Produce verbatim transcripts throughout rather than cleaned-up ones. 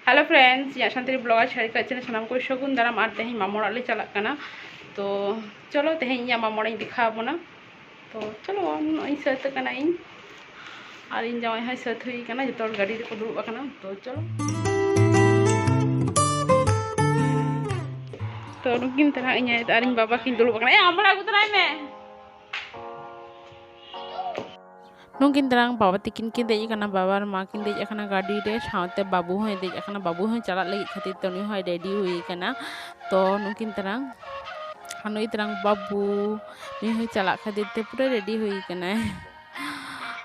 Hello friends, ᱤᱧᱟᱹᱜ Santali blogger ᱪᱷᱟᱲᱤᱠᱟ channel ᱥᱟᱱᱟᱢ ᱠᱚ ᱥᱟᱹᱜᱩᱱ ᱫᱟᱨᱟᱢ᱾ ᱟᱨ ᱛᱮᱦᱮᱧ ᱢᱟᱢᱚ ᱚᱲᱟᱜ ᱞᱮ ᱪᱟᱞᱟᱜ ᱠᱟᱱᱟ᱾ ᱛᱚ ᱪᱚᱞᱚ, ᱛᱮᱦᱮᱧ ᱤᱧᱟᱹᱜ ᱢᱟᱢᱚ ᱚᱲᱟᱜ ᱤᱧ ᱫᱮᱠᱷᱟᱣ ᱟᱵᱚᱱᱟ᱾ ᱛᱚ ᱪᱚᱞᱚ, ᱱᱚᱜᱼᱚᱭ ᱥᱟᱹᱛ ᱟᱠᱟᱱᱟ ᱤᱧ, ᱟᱨ ᱤᱧ ᱡᱟᱶᱟᱭ ᱦᱚᱸᱭ ᱥᱟᱹᱛ ᱦᱩᱭ ᱟᱠᱟᱱᱟ᱾ ᱡᱚᱛᱚ ᱦᱚᱲ ᱜᱟᱹᱰᱤ ᱨᱮᱠᱚ ᱫᱩᱲᱩᱵ ᱟᱠᱟᱱᱟ᱾ ᱛᱚ ᱪᱚᱞᱚ, ᱛᱚ ᱱᱩᱠᱤᱱ ᱛᱟᱨᱟ, ᱤᱧ ᱟᱭᱳ ᱟᱨ ᱤᱧ ᱵᱟᱵᱟ ᱠᱤᱱ ᱫᱩᱲᱩᱵ ᱟᱠᱟᱱᱟ᱾ ᱮ, ᱟᱢ ᱵᱷᱟᱲᱟ ᱟᱹᱜᱩ ᱛᱚᱨᱟᱭ ᱢᱮ᱾ ᱱᱩᱠᱤᱱ ᱛᱟᱨᱟᱝ ᱵᱟᱵᱟ ᱛᱤᱠᱤᱱ ᱠᱤᱱ ᱫᱮᱡ ᱟᱠᱟᱱᱟ, ᱵᱟᱵᱟ ᱟᱨ ᱢᱟ ᱠᱤᱱ ᱫᱮᱡ ᱟᱠᱟᱱᱟ ᱜᱟᱹᱰᱤ ᱨᱮ, ᱥᱟᱶᱛᱮ ᱵᱟᱹᱵᱩ ᱦᱚᱸᱭ ᱫᱮᱡ ᱟᱠᱟᱱᱟ᱾ ᱵᱟᱹᱵᱩ ᱦᱚᱸᱭ ᱪᱟᱞᱟᱜ ᱞᱟᱹᱜᱤᱫ ᱠᱷᱟᱹᱛᱤᱨ ᱛᱮ ᱩᱱᱤ ᱦᱚᱸᱭ ᱨᱮᱰᱤ ᱦᱩᱭ ᱟᱠᱟᱱᱟ᱾ ᱛᱚ ᱱᱩᱠᱤᱱ ᱛᱟᱨᱟᱝ, ᱟᱨ ᱱᱩᱭ ᱛᱟᱨᱟᱝ ᱵᱟᱹᱵᱩ, ᱱᱩᱭ ᱦᱚᱸᱭ ᱪᱟᱞᱟᱜ ᱠᱷᱟᱹᱛᱤᱨ ᱛᱮ ᱯᱩᱨᱟᱹ ᱨᱮᱰᱤ ᱦᱩᱭ ᱟᱠᱟᱱᱟᱭ᱾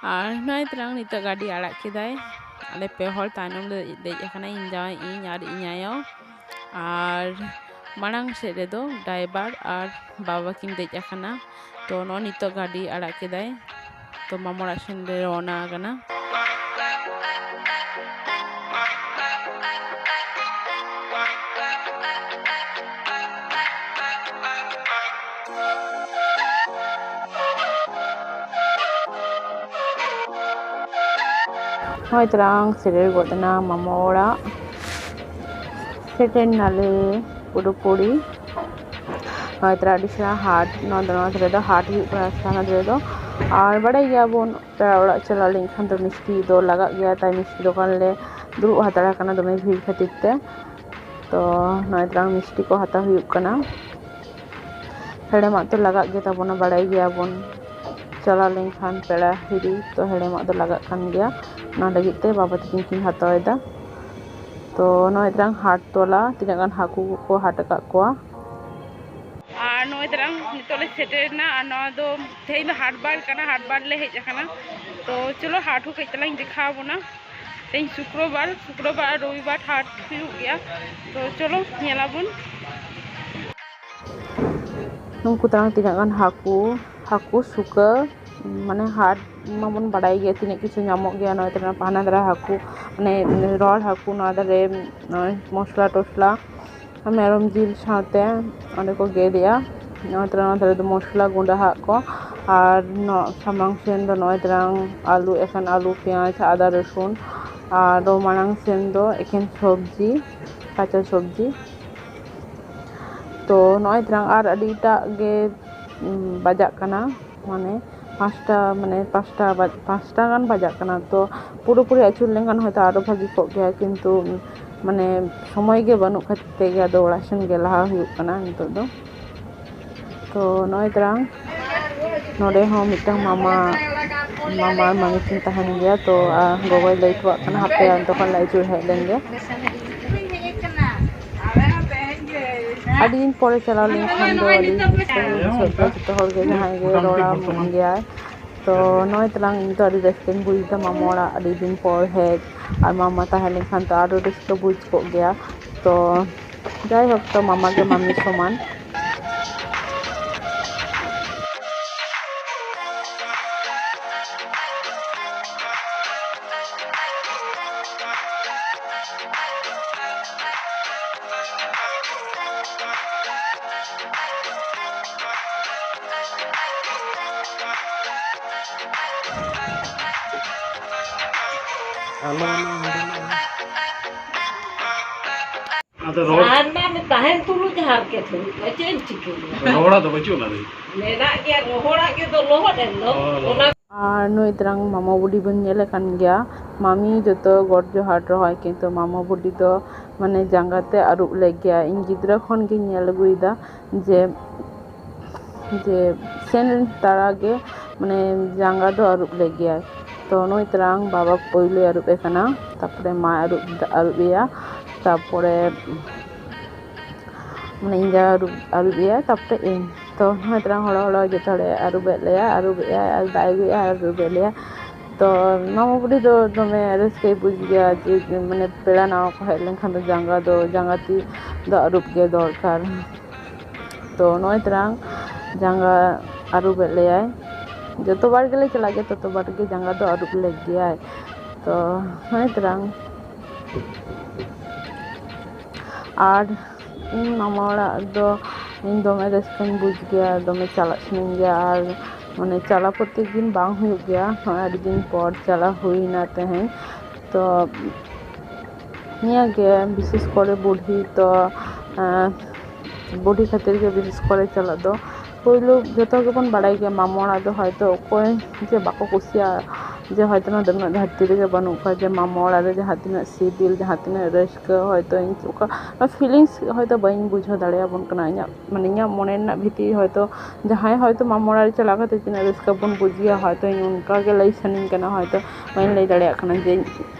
ᱟᱨ ᱱᱚᱜᱼᱚᱭ ᱛᱟᱨᱟᱝ ᱱᱤᱛᱚᱜ ᱜᱟᱹᱰᱤ ᱟᱲᱟᱜ ᱠᱮᱫᱟᱭ᱾ ᱟᱞᱮ ᱯᱮ ᱦᱚᱲ ᱛᱟᱭᱱᱚᱢ ᱨᱮ ᱫᱮᱡ ᱟᱠᱟᱱᱟᱭ, ᱤᱧ ᱡᱟᱶᱟᱭ, ᱤᱧ ᱟᱨ ᱤᱧ ᱟᱭᱳ᱾ ᱟᱨ ᱢᱟᱲᱟᱝ ᱥᱮᱫ ᱨᱮᱫᱚ ᱰᱨᱟᱭᱵᱷᱟᱨ ᱟᱨ ᱵᱟᱵᱟ ᱠᱤᱱ ᱫᱮᱡ ᱟᱠᱟᱱᱟ᱾ ᱛᱚ ᱱᱚᱜᱼᱚᱭ ᱱᱤᱛᱚᱜ ᱜᱟᱹᱰᱤ ᱟᱲᱟᱜ ᱠᱮᱫᱟᱭ, ᱛᱚ ᱢᱟᱢᱚ ᱚᱲᱟᱜ ᱥᱮᱱ ᱞᱮ ᱨᱚᱣᱱᱟ ᱟᱠᱟᱱᱟ᱾ ᱱᱚᱜᱼᱚᱭ ᱛᱟᱨᱟᱝ ᱥᱮᱴᱮᱨ ᱜᱚᱫ ᱮᱱᱟ ᱢᱟᱢᱚ ᱚᱲᱟᱜ᱾ ᱥᱮᱴᱮᱨ ᱱᱟᱞᱮ ᱯᱩᱨᱟᱹᱯᱩᱨᱤ᱾ ᱱᱚᱜᱼᱚᱭ ᱛᱟᱨᱟ ᱟᱹᱰᱤ ᱥᱮᱬᱟ ᱦᱟᱴ, ᱱᱚᱣᱟ ᱫᱚ, ᱱᱚᱣᱟ ᱫᱷᱟᱨᱮ ᱫᱚ ᱦᱟᱴ ᱦᱩᱭᱩᱜ ᱠᱟᱱᱟ ᱥᱟᱱᱟ ᱫᱷᱟᱨᱮ ᱫᱚ᱾ ᱟᱨ ᱵᱟᱲᱟᱭ ᱜᱮᱭᱟᱵᱚᱱ, ᱯᱮᱲᱟ ᱚᱲᱟᱜ ᱪᱟᱞᱟᱣ ᱞᱮᱱᱠᱷᱟᱱ ᱫᱚ ᱢᱤᱥᱴᱤ ᱫᱚ ᱞᱟᱜᱟᱜ ᱜᱮᱭᱟ, ᱛᱟᱭ ᱢᱤᱥᱴᱤ ᱫᱚᱠᱟᱱ ᱞᱮ ᱫᱩᱲᱩᱵ ᱦᱟᱛᱟᱲ ᱟᱠᱟᱱᱟ ᱫᱚᱢᱮ ᱵᱷᱤᱲ ᱠᱷᱟᱹᱛᱤᱨ ᱛᱮ᱾ ᱛᱚ ᱱᱚᱜᱼᱚᱭ ᱛᱟᱨᱟᱝ ᱢᱤᱥᱴᱤ ᱠᱚ ᱦᱟᱛᱟᱣ ᱦᱩᱭᱩᱜ ᱠᱟᱱᱟ᱾ ᱦᱮᱲᱮᱢᱟᱜ ᱛᱚ ᱞᱟᱜᱟᱜ ᱜᱮ ᱛᱟᱵᱚᱱᱟ, ᱵᱟᱲᱟᱭ ᱜᱮᱭᱟᱵᱚᱱ, ᱪᱟᱞᱟᱣ ᱞᱮᱱᱠᱷᱟᱱ ᱯᱮᱲᱟ ᱦᱤᱨᱤ ᱛᱚ ᱦᱮᱲᱮᱢᱟᱜ ᱫᱚ ᱞᱟᱜᱟᱜ ᱠᱟᱱ ᱜᱮᱭᱟ᱾ ᱚᱱᱟ ᱞᱟᱹᱜᱤᱫ ᱛᱮ ᱵᱟᱵᱟ ᱛᱟᱹᱠᱤᱱ ᱠᱤᱱ ᱦᱟᱛᱟᱣ ᱮᱫᱟ᱾ ᱛᱚ ᱱᱚᱜᱼᱚᱭ ᱛᱟᱨᱟᱝ ᱦᱟᱴ ᱛᱚᱞᱟ, ᱛᱤᱱᱟᱹᱜ ᱜᱟᱱ ᱦᱟᱹᱠᱩ ᱠᱚᱠᱚ ᱦᱟᱴ ᱟᱠᱟᱫ ᱠᱚᱣᱟ᱾ ᱟᱨ ᱱᱚᱜᱼᱚᱭ ᱛᱟᱨᱟᱝ ᱱᱤᱛᱚᱜ ᱞᱮ ᱥᱮᱴᱮᱨ ᱮᱱᱟ᱾ ᱟᱨ ᱱᱚᱣᱟ ᱫᱚ ᱛᱮᱦᱮᱧ ᱫᱚ ᱦᱟᱴ ᱵᱟᱨ ᱠᱟᱱᱟ, ᱦᱟᱴ ᱵᱟᱨ ᱞᱮ ᱦᱮᱡ ᱟᱠᱟᱱᱟ᱾ ᱛᱚ ᱪᱚᱞᱚ, ᱦᱟᱴ ᱦᱚᱸ ᱠᱟᱹᱡ ᱛᱟᱞᱟᱝ ᱫᱮᱠᱷᱟᱣ ᱟᱵᱚᱱᱟ᱾ ᱛᱮᱦᱮᱧ ᱥᱩᱠᱨᱚᱵᱟᱨ, ᱥᱩᱠᱨᱚᱵᱟᱨ ᱟᱨ ᱨᱚᱵᱤᱵᱟᱨ ᱦᱟᱴ ᱦᱩᱭᱩᱜ ᱜᱮᱭᱟ᱾ ᱛᱚ ᱪᱚᱞᱚ ᱧᱮᱞᱟᱵᱚᱱ᱾ ᱱᱩᱠᱩ ᱛᱟᱨᱟᱝ ᱛᱤᱱᱟᱹᱜ ᱜᱟᱱ ᱦᱟᱹᱠᱩ, ᱦᱟᱹᱠᱩ ᱥᱩᱠᱟᱹ, ᱢᱟᱱᱮ ᱦᱟᱴ ᱢᱟᱵᱚᱱ ᱵᱟᱲᱟᱭ ᱜᱮᱭᱟ, ᱛᱤᱱᱟᱹᱜ ᱠᱤᱪᱷᱩ ᱧᱟᱢᱚᱜ ᱜᱮᱭᱟ᱾ ᱱᱚᱜᱼᱚᱭ ᱛᱟᱨᱟᱝ ᱦᱟᱱᱟ ᱫᱷᱟᱨᱟ ᱦᱟᱹᱠᱩ, ᱢᱟᱱᱮ ᱨᱚᱦᱚᱲ ᱦᱟᱹᱠᱩ, ᱱᱚᱣᱟ ᱫᱷᱟᱨᱮ ᱱᱚᱜᱼᱚᱭ ᱢᱚᱥᱞᱟ ᱴᱚᱥᱞᱟ, ᱢᱮᱨᱚᱢ ᱡᱤᱞ ᱥᱟᱶᱛᱮ ᱚᱸᱰᱮ ᱠᱚ ᱜᱮᱫ ᱮᱜᱼᱟ᱾ ᱱᱚᱜᱼᱚᱭ ᱛᱟᱨᱟᱝ ᱱᱚᱣᱟ ᱫᱷᱟᱨᱮ ᱫᱚ ᱢᱚᱥᱞᱟ ᱜᱩᱸᱰᱟᱹ ᱦᱟᱜ ᱠᱚ, ᱟᱨ ᱱᱚᱣᱟ ᱥᱟᱢᱟᱝ ᱥᱮᱱ ᱫᱚ ᱱᱚᱜᱼᱚᱭ ᱛᱟᱨᱟᱝ ᱟᱹᱞᱩ, ᱮᱠᱷᱮᱱ ᱟᱹᱞᱩ, ᱯᱮᱸᱭᱟᱡᱽ, ᱟᱫᱟ, ᱨᱚᱥᱩᱱ, ᱟᱫᱚ ᱢᱟᱲᱟᱝ ᱥᱮᱱ ᱫᱚ ᱮᱠᱮᱱ ᱥᱚᱵᱽᱡᱤ, ᱠᱟᱸᱪᱟ ᱥᱚᱵᱽᱡᱤ᱾ ᱛᱚ ᱱᱚᱜᱼᱚᱭ ᱛᱟᱨᱟᱝ ᱟᱨ ᱟᱹᱰᱤᱴᱟᱜ ᱜᱮ, ᱩᱸ, ᱵᱟᱡᱟᱜ ᱠᱟᱱᱟ, ᱢᱟᱱᱮ ᱯᱟᱸᱪᱴᱟ, ᱢᱟᱱᱮ ᱯᱟᱸᱪᱴᱟ ᱵᱟᱡ-, ᱯᱟᱸᱪᱴᱟ ᱜᱟᱱ ᱵᱟᱡᱟᱜ ᱠᱟᱱᱟ᱾ ᱛᱚ ᱯᱩᱨᱟᱹᱯᱩᱨᱤ ᱟᱹᱪᱩᱨ ᱞᱮᱱᱠᱷᱟᱱ ᱦᱚᱭᱛᱳ ᱟᱨᱚ ᱵᱷᱟᱹᱜᱤ ᱠᱚᱜ ᱜᱮᱭᱟ, ᱠᱤᱱᱛᱩ ᱢᱟᱱᱮ ᱥᱚᱢᱚᱭ ᱜᱮ ᱵᱟᱹᱱᱩᱜ ᱠᱷᱟᱹᱛᱤᱨ ᱛᱮᱜᱮ ᱟᱫᱚ ᱚᱲᱟᱜ ᱥᱮᱱ ᱜᱮ ᱞᱟᱦᱟ ᱦᱩᱭᱩᱜ ᱠᱟᱱᱟ ᱱᱤᱛᱚᱜ ᱫᱚ᱾ ᱛᱚ ᱱᱚᱜᱼᱚᱭ ᱛᱟᱨᱟᱝ ᱱᱚᱰᱮ ᱦᱚᱸ ᱢᱤᱫᱴᱟᱝ ᱢᱟᱢᱟ, ᱢᱟᱢᱟ ᱟᱨ ᱢᱟᱢᱤ ᱠᱤᱱ ᱛᱟᱦᱮᱱ ᱜᱮᱭᱟ᱾ ᱛᱚ, ᱟᱨ ᱜᱚᱜᱚᱭ ᱞᱟᱹᱭ ᱦᱚᱴᱚᱣᱟᱜ ᱠᱟᱱᱟ, ᱦᱟᱯᱮ ᱚᱱᱛᱮ ᱠᱷᱚᱱ ᱞᱮ ᱟᱹᱪᱩᱨ ᱦᱮᱡ ᱞᱮᱱ ᱜᱮ᱾ ᱟᱹᱰᱤ ᱫᱤᱱ ᱯᱚᱨᱮ ᱪᱟᱞᱟᱣ ᱞᱮᱱᱠᱷᱟᱱ ᱫᱚ ᱟᱹᱰᱤ ᱨᱟᱹᱥᱠᱟᱹ ᱜᱮ ᱵᱩᱡᱷᱟᱹᱜ ᱜᱮᱭᱟ, ᱡᱚᱛᱚ ᱦᱚᱲ ᱜᱮ ᱡᱟᱦᱟᱸᱭ ᱜᱮ ᱨᱚᱲᱟᱢ ᱜᱮᱭᱟᱭ᱾ ᱛᱚ ᱱᱚᱜᱼᱚᱭ ᱛᱟᱞᱟᱝ ᱤᱧ ᱫᱚ ᱟᱹᱰᱤ ᱨᱟᱹᱥᱠᱟᱹᱧ ᱵᱩᱡᱽ ᱮᱫᱟ ᱢᱟᱢᱟ ᱚᱲᱟᱜ ᱟᱹᱰᱤ ᱫᱤᱱ ᱯᱚᱨ ᱦᱮᱡ, ᱟᱨ ᱢᱟᱢᱟ ᱛᱟᱦᱮᱸ ᱞᱮᱱᱠᱷᱟᱱ ᱫᱚ ᱟᱨᱚ ᱨᱟᱹᱥᱠᱟᱹ ᱵᱩᱡᱽ ᱠᱚᱜ ᱜᱮᱭᱟ᱾ ᱛᱚ ᱡᱟᱭᱦᱳᱠ, ᱛᱚ ᱢᱟᱢᱟ ᱜᱮ ᱢᱟᱢᱤ ᱥᱚᱢᱟᱱ᱾ ᱟᱫᱚ ᱨᱚᱲ ᱟᱨ ᱢᱟ ᱛᱟᱦᱮᱱ ᱛᱩᱞᱩᱡ ᱦᱟᱨᱠᱮᱛ ᱦᱩᱭᱩᱜ ᱠᱟᱱᱟ, ᱪᱮᱫ ᱮᱢ ᱪᱤᱠᱟᱹᱭᱟ? ᱨᱚᱦᱚᱲᱟᱜ ᱫᱚ ᱵᱟᱹᱪᱩᱜ ᱟᱱᱟ ᱫᱚ᱾ ᱢᱮᱱᱟᱜ ᱜᱮᱭᱟ, ᱨᱚᱦᱚᱲᱟᱜ ᱜᱮ ᱫᱚ ᱞᱚᱦᱚᱫ ᱮᱱ ᱫᱚ᱾ ᱦᱳᱭ, ᱦᱳᱭ᱾ ᱚᱱᱟ ᱟᱨ ᱱᱩᱭ ᱛᱟᱨᱟᱝ ᱢᱟᱢᱟ ᱵᱩᱰᱷᱤ ᱵᱚᱱ ᱧᱮᱞᱮ ᱠᱟᱱ ᱜᱮᱭᱟ᱾ ᱢᱟᱢᱤ ᱡᱚᱛᱚ ᱜᱚᱰ ᱡᱚᱦᱟᱨ ᱨᱮᱦᱚᱸ, ᱠᱤᱱᱛᱩ ᱢᱟᱢᱟ ᱵᱩᱰᱷᱤ ᱫᱚ ᱢᱟᱱᱮ ᱡᱟᱸᱜᱟ ᱛᱮ ᱟᱹᱨᱩᱵ ᱞᱮᱫ ᱜᱮᱭᱟ᱾ ᱤᱧ ᱜᱤᱫᱽᱨᱟᱹ ᱠᱷᱚᱱ ᱜᱤᱧ ᱧᱮᱞ ᱟᱹᱜᱩᱭᱮᱫᱟ ᱡᱮ, ᱡᱮ ᱥᱮᱱ ᱛᱟᱨᱟ ᱜᱮ ᱢᱟᱱᱮ ᱡᱟᱸᱜᱟ ᱫᱚ ᱟᱹᱨᱩᱵ ᱞᱮᱫ ᱜᱮᱭᱟᱭ᱾ ᱛᱚ ᱱᱩᱭ ᱛᱟᱨᱟᱝ ᱵᱟᱵᱟ ᱯᱳᱭᱞᱳᱭ ᱟᱹᱨᱩᱵ ᱮ ᱠᱟᱱᱟ, ᱛᱟᱨᱯᱚᱨᱮ ᱢᱟᱭ ᱟᱹᱨᱩᱵ, ᱟᱹᱨᱩᱵ ᱮᱭᱟ, ᱛᱟᱨᱯᱚᱨᱮ ᱢᱟᱱᱮ ᱤᱧ ᱫᱚ ᱟᱹᱨᱩᱵ, ᱟᱹᱨᱩᱵ ᱮᱭᱟᱭ, ᱛᱟᱨᱯᱚᱨᱮ ᱤᱧ᱾ ᱛᱚ ᱱᱚᱜᱼᱚᱭ ᱛᱟᱨᱟᱝ ᱦᱚᱲᱚ ᱦᱚᱲᱚ ᱡᱚᱛᱚ ᱦᱚᱲᱮ ᱟᱹᱨᱩᱵᱮᱫ ᱞᱮᱭᱟ, ᱟᱹᱨᱩᱵᱮᱫ ᱮᱭᱟᱭ, ᱟᱨ ᱫᱟᱜ ᱮ ᱟᱹᱜᱩᱭᱮᱫᱼᱟ ᱟᱨ ᱟᱹᱨᱩᱵᱮᱫ ᱞᱮᱭᱟ᱾ ᱛᱚ ᱢᱟᱢᱟ ᱵᱩᱰᱷᱤ ᱫᱚ ᱫᱚᱢᱮ ᱨᱟᱹᱥᱠᱟᱹᱭ ᱵᱩᱡᱽ ᱜᱮᱭᱟ ᱡᱮ, ᱢᱟᱱᱮ ᱯᱮᱲᱟ ᱱᱟᱣᱟ ᱠᱚ ᱦᱮᱡ ᱞᱮᱱᱠᱷᱟᱱ ᱫᱚ ᱡᱟᱸᱜᱟ ᱫᱚ, ᱡᱟᱸᱜᱟ ᱛᱤ ᱫᱚ ᱟᱹᱨᱩᱵ ᱜᱮ ᱫᱚᱨᱠᱟᱨ᱾ ᱛᱚ ᱱᱚᱜᱼᱚᱭ ᱛᱟᱨᱟᱝ ᱡᱟᱸᱜᱟ ᱟᱹᱨᱩᱵᱮᱫ ᱞᱮᱭᱟᱭ᱾ ᱡᱚᱛᱚ ᱵᱟᱨ ᱜᱮᱞᱮ ᱪᱟᱞᱟᱜ ᱜᱮᱭᱟ, ᱛᱚᱛᱚ ᱵᱟᱨ ᱜᱮ ᱡᱟᱸᱜᱟ ᱫᱚ ᱟᱹᱨᱩᱵ ᱞᱮᱫ ᱜᱮᱭᱟᱭ᱾ ᱛᱚ ᱱᱚᱜᱼᱚᱭ ᱛᱟᱨᱟᱝ ᱟᱨ ᱤᱧ ᱢᱟᱢᱟ ᱚᱲᱟᱜ ᱫᱚ ᱤᱧ ᱫᱚᱢᱮ ᱨᱟᱹᱥᱠᱟᱹᱧ ᱵᱩᱡᱽ ᱜᱮᱭᱟ, ᱫᱚᱢᱮ ᱪᱟᱞᱟᱜ ᱥᱟᱱᱟᱧ ᱜᱮᱭᱟ᱾ ᱟᱨ ᱢᱟᱱᱮ ᱪᱟᱞᱟᱣ ᱯᱨᱚᱛᱮᱠ ᱫᱤᱱ ᱵᱟᱝ ᱦᱩᱭᱩᱜ ᱜᱮᱭᱟ, ᱱᱚᱜᱼᱚᱭ ᱟᱹᱰᱤ ᱫᱤᱱ ᱯᱚᱨ ᱪᱟᱞᱟᱣ ᱦᱩᱭᱱᱟ ᱛᱮᱦᱮᱧ᱾ ᱛᱚ ᱱᱤᱭᱟᱹ ᱜᱮ ᱵᱤᱥᱮᱥ ᱠᱚᱨᱮ ᱵᱩᱰᱷᱤ ᱫᱚ, ᱟᱸ, ᱵᱩᱰᱷᱤ ᱠᱷᱟᱹᱛᱤᱨ ᱜᱮ ᱵᱤᱥᱮᱥ ᱠᱚᱨᱮ ᱪᱟᱞᱟᱜ ᱫᱚ᱾ ᱯᱳᱭᱞᱳ ᱡᱚᱛᱚ ᱜᱮᱵᱚᱱ ᱵᱟᱲᱟᱭ ᱜᱮᱭᱟ, ᱢᱟᱢᱚ ᱚᱲᱟᱜ ᱫᱚ ᱦᱚᱭᱛᱳ ᱚᱠᱚᱭ ᱡᱮ ᱵᱟᱠᱚ ᱠᱩᱥᱤᱭᱟᱜᱼᱟ, ᱡᱮ ᱦᱚᱭᱛᱳ ᱱᱚᱣᱟ ᱫᱚ ᱩᱱᱟᱹᱜ ᱫᱷᱟᱹᱨᱛᱤ ᱨᱮᱜᱮ ᱵᱟᱹᱱᱩᱜ ᱠᱚᱣᱟ, ᱡᱮ ᱢᱟᱢᱚ ᱚᱲᱟᱜ ᱨᱮ ᱡᱟᱦᱟᱸ ᱛᱤᱱᱟᱹᱜ ᱥᱤᱵᱤᱞ, ᱡᱟᱦᱟᱸ ᱛᱤᱱᱟᱹᱜ ᱨᱟᱹᱥᱠᱟᱹ, ᱦᱚᱭᱛᱳ ᱤᱧ ᱚᱠᱟ feelings ᱦᱚᱭᱛᱳ ᱵᱟᱹᱧ ᱵᱩᱡᱷᱟᱹᱣ ᱫᱟᱲᱮᱭᱟᱵᱚᱱ ᱠᱟᱱᱟ᱾ ᱤᱧᱟᱹᱜ, ᱢᱟᱱᱮ, ᱤᱧᱟᱹᱜ ᱢᱚᱱᱮ ᱨᱮᱱᱟᱜ ᱵᱷᱤᱛᱤᱨ ᱦᱚᱭᱛᱳ ᱡᱟᱦᱟᱸᱭ ᱦᱚᱭᱛᱳ ᱢᱟᱢᱚ ᱚᱲᱟᱜ ᱨᱮ ᱪᱟᱞᱟᱣ ᱠᱟᱛᱮ ᱛᱤᱱᱟᱹᱜ ᱨᱟᱹᱥᱠᱟᱹ ᱵᱚᱱ ᱵᱩᱡᱽ ᱜᱮᱭᱟ, ᱦᱚᱭᱛᱳ ᱤᱧ ᱚᱱᱠᱟ ᱜᱮ ᱞᱟᱹᱭ ᱥᱟᱱᱟᱧ ᱠᱟᱱᱟ, ᱦᱚᱭᱛᱳ ᱵᱟᱹᱧ ᱞᱟᱹᱭ ᱫᱟᱲᱮᱭᱟᱜ ᱠᱟᱱᱟ ᱡᱮ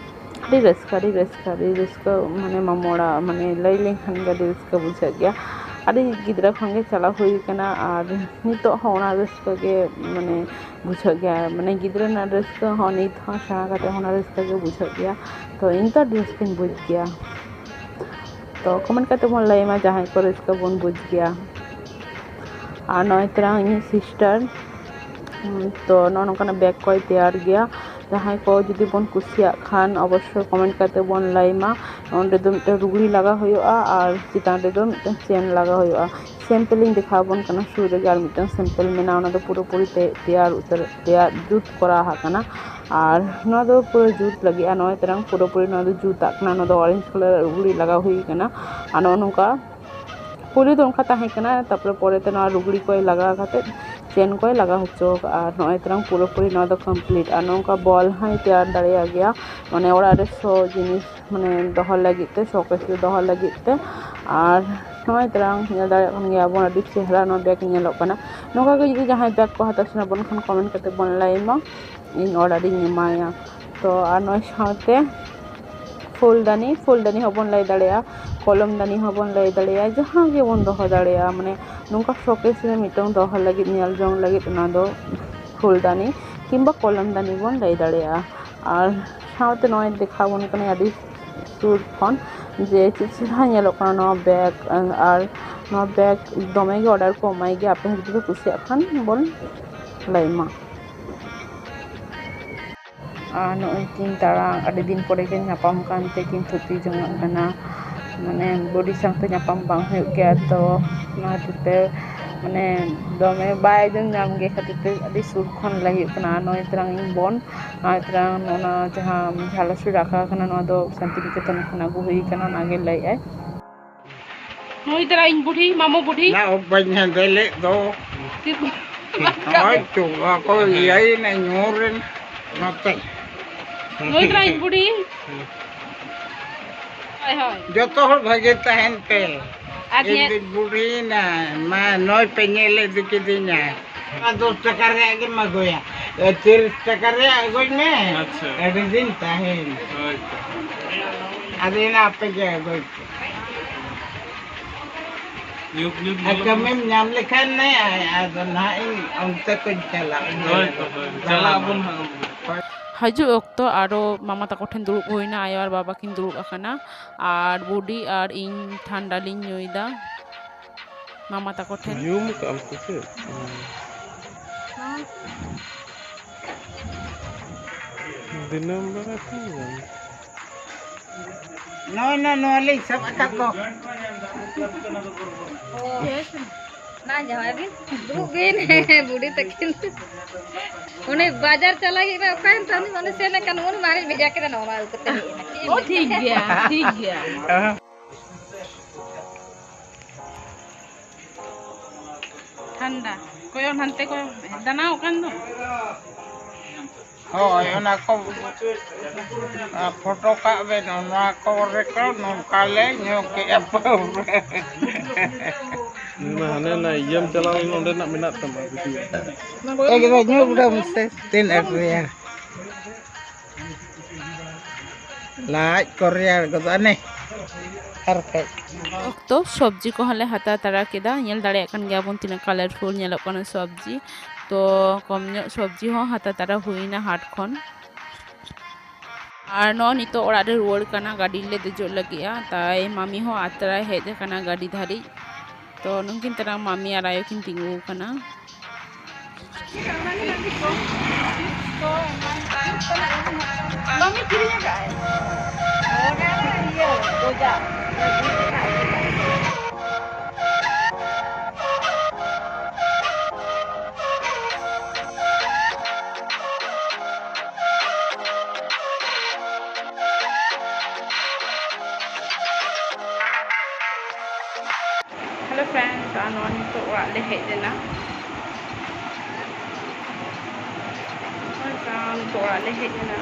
ᱟᱹᱰᱤ ᱨᱟᱹᱥᱠᱟᱹ, ᱟᱹᱰᱤ ᱨᱟᱹᱥᱠᱟᱹ, ᱟᱹᱰᱤ ᱨᱟᱹᱥᱠᱟᱹ, ᱢᱟᱱᱮ, ᱢᱟᱢᱚ ᱚᱲᱟᱜ, ᱢᱟᱱᱮ, ᱞᱟᱹᱭ ᱞᱮᱱᱠᱷᱟᱱ ᱜᱮ ᱟᱹᱰᱤ ᱨᱟᱹᱥᱠᱟᱹ ᱵᱩᱡᱷᱟᱹᱜ ᱜᱮᱭᱟ᱾ ᱟᱹᱰᱤ ᱜᱤᱫᱽᱨᱟᱹ ᱠᱷᱚᱱ ᱜᱮ ᱪᱟᱞᱟᱣ ᱦᱩᱭ ᱠᱟᱱᱟ ᱟᱨ ᱱᱤᱛᱚᱜ ᱦᱚᱸ ᱚᱱᱟ ᱨᱟᱹᱥᱠᱟᱹ ᱜᱮ, ᱢᱟᱱᱮ, ᱵᱩᱡᱷᱟᱹᱜ ᱜᱮᱭᱟ᱾ ᱢᱟᱱᱮ, ᱜᱤᱫᱽᱨᱟᱹ ᱨᱮᱱᱟᱜ ᱨᱟᱹᱥᱠᱟᱹ ᱦᱚᱸ ᱱᱤᱛ ᱦᱚᱸ ᱥᱮᱬᱟ ᱠᱟᱛᱮ ᱦᱚᱸ ᱚᱱᱟ ᱨᱟᱹᱥᱠᱟᱹ ᱜᱮ ᱵᱩᱡᱷᱟᱹᱜ ᱜᱮᱭᱟ᱾ ᱛᱚ ᱤᱧ ᱛᱚ ᱟᱹᱰᱤ ᱨᱟᱹᱥᱠᱟᱹᱧ ᱵᱩᱡᱽ ᱜᱮᱭᱟ᱾ ᱛᱚ comment ᱠᱟᱛᱮ ᱵᱚᱱ ᱞᱟᱹᱭ ᱢᱟ ᱡᱟᱦᱟᱸᱭ ᱠᱚ ᱨᱟᱹᱥᱠᱟᱹ ᱵᱚᱱ ᱵᱩᱡᱽ ᱜᱮᱭᱟ᱾ ᱟᱨ ᱱᱚᱜᱼᱚᱭ ᱛᱚᱨᱟ ᱤᱧᱤᱡ sister, ᱩᱸ, ᱛᱚ ᱱᱚᱜᱼᱚ ᱱᱚᱝᱠᱟᱱᱟᱜ bag ᱠᱚᱭ ᱛᱮᱭᱟᱨ ᱜᱮᱭᱟ᱾ ᱡᱟᱦᱟᱸᱭ ᱠᱚ ᱡᱩᱫᱤ ᱵᱚᱱ ᱠᱩᱥᱤᱭᱟᱜ ᱠᱷᱟᱱ ᱚᱵᱚᱥᱥᱳᱭ comment ᱠᱟᱛᱮ ᱵᱚᱱ ᱞᱟᱹᱭ ᱢᱟ᱾ ᱚᱸᱰᱮ ᱫᱚ ᱢᱤᱫᱴᱮᱱ ᱨᱩᱜᱽᱲᱤ ᱞᱟᱜᱟᱣ ᱦᱩᱭᱩᱜᱼᱟ ᱟᱨ ᱪᱮᱛᱟᱱ ᱨᱮᱫᱚ ᱢᱤᱫᱴᱮᱱ chain ᱞᱟᱜᱟᱣ ᱦᱩᱭᱩᱜᱼᱟ᱾ Sample ᱤᱧ ᱫᱮᱠᱷᱟᱣ ᱟᱵᱚᱱ ᱠᱟᱱᱟ, ᱥᱩᱨ ᱨᱮᱜᱮ ᱟᱨ ᱢᱤᱫᱴᱮᱱ sample ᱢᱮᱱᱟᱜᱼᱟ, ᱚᱱᱟ ᱫᱚ ᱯᱩᱨᱟᱹᱯᱩᱨᱤ ᱛᱮ ᱛᱮᱭᱟᱨ ᱩᱛᱟᱹᱨ, ᱛᱮᱭᱟᱨ ᱡᱩᱛ ᱠᱚᱨᱟᱣ ᱟᱠᱟᱱᱟ᱾ ᱟᱨ ᱱᱚᱣᱟ ᱫᱚ ᱯᱩᱨᱟᱹ ᱡᱩᱛ ᱞᱟᱹᱜᱤᱫ, ᱟᱨ ᱱᱚᱜᱼᱚᱭ ᱛᱚᱨᱟᱝ ᱯᱩᱨᱟᱹᱯᱩᱨᱤ ᱱᱚᱣᱟ ᱫᱚ ᱡᱩᱛᱟᱜ ᱠᱟᱱᱟ᱾ ᱱᱚᱣᱟ ᱫᱚ orange colour ᱨᱩᱜᱽᱲᱤ ᱞᱟᱜᱟᱣ ᱦᱩᱭ ᱠᱟᱱᱟ᱾ ᱟᱨ ᱱᱚᱜᱼᱚ ᱱᱚᱝᱠᱟ ᱯᱩᱭᱞᱩ ᱫᱚ ᱚᱱᱠᱟ ᱛᱟᱦᱮᱸ ᱠᱟᱱᱟ, ᱛᱟᱨᱯᱚᱨᱮ ᱯᱚᱨᱮᱛᱮ ᱱᱚᱣᱟ ᱞᱩᱜᱽᱲᱤ ᱠᱚᱭ ᱞᱟᱜᱟᱣ ᱠᱟᱛᱮᱫ chain ᱠᱚᱭ ᱞᱟᱜᱟᱣ ᱦᱚᱪᱚ ᱠᱟᱜᱼᱟ᱾ ᱟᱨ ᱱᱚᱜᱼᱚᱭ ᱛᱟᱨᱟᱝ ᱯᱩᱨᱟᱹᱯᱩᱨᱤ ᱱᱚᱣᱟ ᱫᱚ complete᱾ ᱟᱨ ᱱᱚᱝᱠᱟ ball ᱦᱚᱸᱭ ᱛᱮᱭᱟᱨ ᱫᱟᱲᱮᱭᱟᱜ ᱜᱮᱭᱟ, ᱢᱟᱱᱮ ᱚᱲᱟᱜ ᱨᱮ show ᱡᱤᱱᱤᱥ, ᱢᱟᱱᱮ ᱫᱚᱦᱚ ᱞᱟᱹᱜᱤᱫ ᱛᱮ, showcase ᱨᱮ ᱫᱚᱦᱚ ᱞᱟᱹᱜᱤᱫ ᱛᱮ᱾ ᱟᱨ ᱱᱚᱜᱼᱚᱭ ᱛᱟᱨᱟᱝ ᱧᱮᱞ ᱫᱟᱲᱮᱭᱟᱜ ᱠᱟᱱ ᱜᱮᱭᱟ ᱵᱚᱱ, ᱟᱹᱰᱤ ᱪᱮᱦᱨᱟ ᱱᱚᱣᱟ bag ᱧᱮᱞᱚᱜ ᱠᱟᱱᱟ᱾ ᱱᱚᱝᱠᱟ ᱜᱮ ᱡᱩᱫᱤ ᱡᱟᱦᱟᱸᱭ bag ᱠᱚ ᱦᱟᱛᱟᱣ ᱥᱟᱱᱟ ᱵᱚᱱ ᱠᱷᱟᱱ comment ᱠᱟᱛᱮ ᱵᱚᱱ ᱞᱟᱹᱭ ᱢᱟ, ᱤᱧ order ᱤᱧ ᱮᱢᱟᱭᱟ᱾ ᱛᱚ ᱟᱨ ᱱᱚᱜᱼᱚᱭ ᱥᱟᱶᱛᱮ ᱯᱷᱩᱞᱫᱟᱹᱱᱤ, ᱯᱷᱩᱞᱫᱟᱹᱱᱤ ᱦᱚᱸᱵᱚᱱ ᱞᱟᱹᱭ ᱫᱟᱲᱮᱭᱟᱜᱼᱟ, ᱠᱚᱞᱚᱢ ᱫᱟᱹᱱᱤ ᱦᱚᱸᱵᱚᱱ ᱞᱟᱹᱭ ᱫᱟᱲᱮᱭᱟᱜᱼᱟ, ᱡᱟᱦᱟᱸ ᱜᱮᱵᱚᱱ ᱫᱚᱦᱚ ᱫᱟᱲᱮᱭᱟᱜᱼᱟ, ᱢᱟᱱᱮ ᱱᱚᱝᱠᱟ showcase ᱨᱮ ᱢᱤᱫᱴᱟᱝ ᱫᱚᱦᱚ ᱞᱟᱹᱜᱤᱫ, ᱧᱮᱞ ᱡᱚᱝ ᱞᱟᱹᱜᱤᱫ, ᱚᱱᱟ ᱫᱚ ᱯᱷᱩᱞᱫᱟᱹᱱᱤ ᱠᱤᱝᱵᱟ ᱠᱚᱞᱚᱢ ᱫᱟᱹᱱᱤ ᱵᱚᱱ ᱞᱟᱹᱭ ᱫᱟᱲᱮᱭᱟᱜᱼᱟ᱾ ᱟᱨ ᱥᱟᱶᱛᱮ ᱱᱚᱜᱼᱚᱭ ᱫᱮᱠᱷᱟᱣ ᱟᱵᱚᱱ ᱠᱟᱱᱟᱭ ᱟᱹᱰᱤ ᱥᱩᱨ ᱠᱷᱚᱱ ᱡᱮ ᱪᱮᱫ ᱪᱮᱦᱨᱟ ᱧᱮᱞᱚᱜ ᱠᱟᱱᱟ ᱱᱚᱣᱟ bag᱾ ᱟᱨ ᱱᱚᱣᱟ bag ᱫᱚᱢᱮ ᱜᱮ order ᱠᱚ ᱮᱢᱟᱭ ᱜᱮᱭᱟ, ᱟᱯᱮ ᱦᱚᱸ ᱡᱩᱫᱤ ᱯᱮ ᱠᱩᱥᱤᱭᱟᱜ ᱠᱷᱟᱱ ᱵᱚᱱ ᱞᱟᱹᱭ ᱢᱟ᱾ ᱟᱨ ᱱᱚᱜᱼᱚᱭ ᱠᱤᱱ ᱛᱟᱲᱟᱢ, ᱟᱹᱰᱤ ᱫᱤᱱ ᱯᱚᱨᱮ ᱠᱤᱱ ᱧᱟᱯᱟᱢ ᱠᱟᱱ ᱛᱮ ᱠᱤᱱ ᱛᱷᱩᱛᱤ ᱡᱚᱝᱟᱜ ᱠᱟᱱᱟ᱾ ᱢᱟᱱᱮ ᱵᱩᱰᱷᱤ ᱥᱟᱶᱛᱮ ᱧᱟᱯᱟᱢ ᱵᱟᱝ ᱦᱩᱭᱩᱜ ᱜᱮᱭᱟ, ᱛᱚ ᱚᱱᱟ ᱠᱷᱟᱹᱛᱤᱨ ᱛᱮ ᱢᱟᱱᱮ ᱫᱚᱢᱮ ᱵᱟᱭ ᱟᱸᱡᱚᱢ ᱧᱟᱢ ᱜᱮ ᱠᱷᱟᱹᱛᱤᱨ ᱛᱮ ᱟᱹᱰᱤ ᱥᱩᱨ ᱠᱷᱚᱱ ᱞᱟᱹᱭ ᱦᱩᱭᱩᱜ ᱠᱟᱱᱟ᱾ ᱟᱨ ᱱᱚᱜᱼᱚᱭ ᱛᱟᱨᱟᱝ ᱤᱧ ᱵᱳᱱ, ᱱᱚᱜᱼᱚᱭ ᱛᱟᱨᱟᱝ ᱚᱱᱟ ᱡᱟᱦᱟᱸ ᱡᱷᱟᱞ ᱥᱩᱭ ᱨᱟᱠᱟ ᱠᱟᱱᱟ, ᱱᱚᱣᱟ ᱫᱚ ᱥᱟᱱᱛᱤᱱᱤᱠᱮᱛᱚᱱ ᱠᱷᱚᱱ ᱟᱹᱜᱩ ᱦᱩᱭ ᱠᱟᱱᱟ, ᱚᱱᱟᱜᱮ ᱞᱟᱹᱭᱮᱫᱼᱟᱭ᱾ ᱱᱩᱭ ᱛᱟᱨᱟ ᱤᱧ ᱵᱩᱰᱷᱤ, ᱢᱟᱢᱚ ᱵᱩᱰᱷᱤ᱾ ᱱᱟ ᱩᱵ ᱵᱟᱹᱧ ᱦᱮᱸᱫᱮ ᱞᱮᱫ ᱫᱚ᱾ ᱛᱤ-, ᱱᱚᱜᱼᱚᱭ ᱛᱚ, ᱚᱠᱚᱭ ᱤᱭᱟᱹᱭᱮᱱᱟ ᱧᱩᱨ ᱮᱱ ᱱᱚᱛᱮ᱾ ᱱᱩᱭ ᱛᱟᱨᱟ ᱤᱧ ᱵᱩᱰᱷᱤ᱾ ᱦᱳᱭ, ᱦᱳᱭ᱾ ᱡᱚᱛᱚ ᱦᱚᱲ ᱵᱷᱟᱜᱮ ᱛᱟᱦᱮᱱ ᱯᱮ᱾ ᱟᱨ ᱤᱧ ᱧᱮᱞ- ᱫᱩᱧ ᱵᱩᱰᱷᱤᱭᱮᱱᱟ, ᱢᱟ ᱱᱚᱜᱼᱚᱭ ᱯᱮ ᱧᱮᱞ ᱤᱫᱤ ᱠᱤᱫᱤᱧᱟ᱾ ᱚᱱᱟ ᱫᱚᱥ ᱴᱟᱠᱟ ᱨᱮᱭᱟᱜ ᱜᱮᱢ ᱟᱹᱜᱩᱭᱟ, ᱮ, ᱛᱤᱨᱤᱥ ᱴᱟᱠᱟ ᱨᱮᱭᱟᱜ ᱟᱹᱜᱩᱭ ᱢᱮ᱾ ᱟᱪᱪᱷᱟ᱾ ᱟᱹᱰᱤ ᱫᱤᱱ ᱛᱟᱦᱮᱱ᱾ ᱦᱳᱭ ᱛᱚ᱾ ᱟᱫᱚ ᱮᱱᱟ ᱟᱯᱮ ᱜᱮ ᱟᱹᱜᱩᱭ ᱯᱮ᱾ ᱧᱩᱛ, ᱧᱩᱛ ᱟᱨ ᱧᱮᱞᱚᱜ ᱠᱟᱹᱢᱤᱢ ᱠᱟᱱᱟ᱾ ᱧᱟᱢ ᱞᱮᱠᱷᱟᱱ ᱱᱮ, ᱟᱫᱚ ᱱᱟᱦᱟᱜ ᱤᱧ ᱚᱱᱛᱮ ᱠᱚᱧ ᱪᱟᱞᱟᱜᱼᱟ᱾ ᱦᱳᱭ ᱛᱚ, ᱦᱳᱭ᱾ ᱪᱟᱞᱟᱜ ᱟᱵᱚᱱ ᱦᱟᱸᱜ᱾ ᱦᱳᱭ᱾ ᱦᱤᱡᱩᱜ ᱚᱠᱛᱚ ᱟᱨᱚ ᱢᱟᱢᱟ ᱛᱟᱠᱚ ᱴᱷᱮᱱ ᱫᱩᱲᱩᱵ ᱦᱩᱭᱱᱟ᱾ ᱟᱭᱳ ᱟᱨ ᱵᱟᱵᱟ ᱠᱤᱱ ᱫᱩᱲᱩᱵ ᱟᱠᱟᱱᱟ ᱟᱨ ᱵᱩᱰᱤ ᱟᱨ ᱤᱧ ᱴᱷᱟᱱᱰᱟ ᱞᱤᱧ ᱧᱩᱭᱮᱫᱟ ᱢᱟᱢᱟ ᱛᱟᱠᱚ ᱴᱷᱮᱱ᱾ ᱧᱩᱢ ᱠᱟᱜ ᱟᱢ ᱥᱮ ᱪᱮᱫ? ᱦᱚᱸ᱾ ᱫᱤᱱᱟᱹᱢ ᱵᱮᱲᱟ ᱠᱷᱚᱱ ᱧᱟᱢ᱾ ᱱᱚᱜᱼᱚᱭ ᱱᱟ, ᱱᱚᱣᱟ ᱞᱤᱧ ᱥᱟᱵ ᱟᱠᱟᱫ ᱫᱚ᱾ ᱢᱟ ᱡᱟᱶᱟᱭ ᱵᱤᱱ, ᱫᱩᱲᱩᱵ ᱵᱤᱱ, ᱵᱩᱰᱷᱤ ᱛᱟᱹᱠᱤᱱ᱾ ᱩᱱᱤ ᱵᱟᱡᱟᱨ ᱪᱟᱞᱟᱣ ᱞᱟᱹᱜᱤᱫ ᱢᱟ ᱚᱠᱟᱭᱮᱱ ᱛᱟᱦᱮᱸ ᱩᱱᱤ, ᱢᱟᱱᱮ ᱥᱮᱱ ᱟᱠᱟᱱ, ᱩᱱᱤ ᱢᱟᱨᱮ ᱵᱷᱮᱡᱟ ᱠᱮᱫᱟ, ᱱᱚᱣᱟ ᱢᱟ ᱟᱹᱜᱩ ᱠᱟᱛᱮ ᱦᱮᱡ ᱮᱱᱟ᱾ ᱪᱮᱫ ᱮᱢ ᱚ, ᱢᱮᱱᱫᱟ? ᱴᱷᱤᱠ ᱜᱮᱭᱟ, ᱴᱷᱤᱠ ᱜᱮᱭᱟ᱾ ᱴᱷᱟᱱᱰᱟ᱾ ᱠᱚᱭᱚᱜ ᱦᱟᱱᱛᱮ ᱠᱚᱭᱚᱜ, ᱫᱟᱱᱟᱣ ᱠᱟᱱ ᱫᱚ᱾ ᱦᱳᱭ, ᱚᱱᱟ ᱠᱚ, ᱟ, ᱯᱷᱳᱴᱳ ᱠᱟᱜ ᱵᱮᱱ, ᱚᱱᱟ ᱠᱚ ᱨᱮᱠᱚ ᱱᱚᱝᱠᱟ ᱞᱮ ᱧᱩ ᱠᱮᱜᱼᱟ ᱯᱟᱹᱣᱨᱟᱹ᱾ ᱤᱧ ᱢᱟ ᱦᱟᱱᱮ ᱚᱱᱟ ᱤᱭᱟᱹᱢ ᱪᱟᱞᱟᱣ ᱞᱮᱱᱟ, ᱚᱸᱰᱮᱱᱟᱜ ᱢᱮᱱᱟᱜ ᱛᱟᱢᱟ ᱵᱷᱤᱰᱤᱭᱳ᱾ ᱮᱠᱫᱚᱢ ᱧᱩ ᱵᱤᱰᱟᱹᱣ ᱢᱮᱥᱮ, ᱛᱤᱱ ᱟᱹᱴ ᱨᱮᱭᱟᱲ᱾ ᱞᱟᱡ ᱠᱚ ᱨᱮᱭᱟᱲ ᱜᱚᱫᱚᱜᱼᱟ ᱱᱮ᱾ ᱟᱨ ᱠᱷᱟᱡ᱾ ᱚᱠᱛᱚ ᱥᱚᱵᱽᱡᱤ ᱠᱚᱦᱚᱸ ᱞᱮ ᱦᱟᱛᱟᱣ ᱛᱟᱨᱟ ᱠᱮᱫᱟ᱾ ᱧᱮᱞ ᱫᱟᱲᱮᱭᱟᱜ ᱠᱟᱱ ᱜᱮᱭᱟ ᱵᱚᱱ ᱛᱤᱱᱟᱹᱜ ᱠᱟᱞᱟᱨᱯᱷᱩᱞ ᱧᱮᱞᱚᱜ ᱠᱟᱱᱟ ᱥᱚᱵᱽᱡᱤ᱾ ᱛᱚ ᱠᱚᱢ ᱧᱚᱜ ᱥᱚᱵᱽᱡᱤ ᱦᱚᱸ ᱦᱟᱛᱟᱣ ᱛᱟᱨᱟ ᱦᱩᱭᱱᱟ ᱦᱟᱴ ᱠᱷᱚᱱ᱾ ᱟᱨ ᱱᱚᱜᱼᱚᱭ ᱱᱤᱛᱚᱜ ᱚᱲᱟᱜ ᱞᱮ ᱨᱩᱣᱟᱹᱲ ᱠᱟᱱᱟ, ᱜᱟᱹᱰᱤ ᱨᱮᱞᱮ ᱫᱮᱡᱚᱜ ᱞᱟᱹᱜᱤᱫᱼᱟ᱾ ᱛᱟᱭ ᱢᱟᱢᱤ ᱦᱚᱸ ᱟᱛᱨᱟᱭ ᱦᱮᱡ ᱟᱠᱟᱱᱟ ᱜᱟᱹᱰᱤ ᱫᱷᱟᱹᱨᱤᱡ᱾ ᱛᱚ ᱱᱩᱠᱤᱱ ᱛᱟᱨᱟ ᱢᱟᱢᱤ ᱟᱨ ᱟᱭᱳ ᱠᱤᱱ ᱛᱤᱸᱜᱩ ᱟᱠᱟᱱᱟ᱾ ᱢᱟᱢᱤ ᱠᱤᱨᱤᱧ ᱟᱠᱟᱫ ᱟᱭ᱾ ᱚᱱᱟ ᱤᱭᱟᱹ, ᱜᱚᱡᱟ᱾ Friends, ᱟᱨ ᱱᱚᱣᱟ ᱱᱤᱛᱚᱜ ᱚᱲᱟᱜ ᱞᱮ ᱦᱮᱡ ᱮᱱᱟ᱾ ᱱᱚᱜᱼᱚᱭ ᱛᱟᱢ, ᱱᱤᱛᱚᱜ ᱚᱲᱟᱜ ᱞᱮ ᱦᱮᱡ ᱮᱱᱟ᱾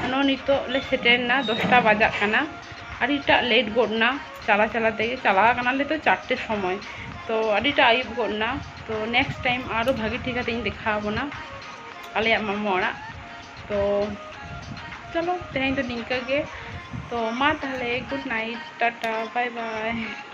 ᱟᱨ ᱱᱚᱜᱼᱚᱭ ᱱᱤᱛᱚᱜ ᱞᱮ ᱥᱮᱴᱮᱨ ᱮᱱᱟ, ᱫᱚᱥᱴᱟ ᱵᱟᱡᱟᱜ ᱠᱟᱱᱟ᱾ ᱟᱹᱰᱤᱴᱟᱜ ᱞᱮᱴ ᱜᱚᱫ ᱮᱱᱟ, ᱪᱟᱞᱟᱣ ᱪᱟᱞᱟᱣ ᱛᱮᱜᱮ ᱪᱟᱞᱟᱣ ᱠᱟᱱᱟᱞᱮ ᱛᱚ ᱪᱟᱨᱴᱮ ᱥᱚᱢᱚᱭ, ᱛᱚ ᱟᱹᱰᱤᱴᱟᱜ ᱟᱹᱭᱩᱵ ᱜᱚᱫ ᱮᱱᱟ᱾ ᱛᱚ next time ᱟᱨᱚ ᱵᱷᱟᱜᱮ ᱴᱷᱤᱠ ᱠᱟᱛᱮ ᱤᱧ ᱫᱮᱠᱷᱟᱣ ᱟᱵᱚᱱᱟ ᱟᱞᱮᱭᱟᱜ ᱢᱟᱢᱟ ᱚᱲᱟᱜ᱾ ᱛᱚ ᱪᱚᱞᱚ, ᱛᱮᱦᱮᱧ ᱫᱚ ᱱᱤᱝᱠᱟᱹ ᱜᱮ᱾ ᱛᱚ ᱢᱟ ᱛᱟᱦᱞᱮ, good night, Tata, bye bye᱾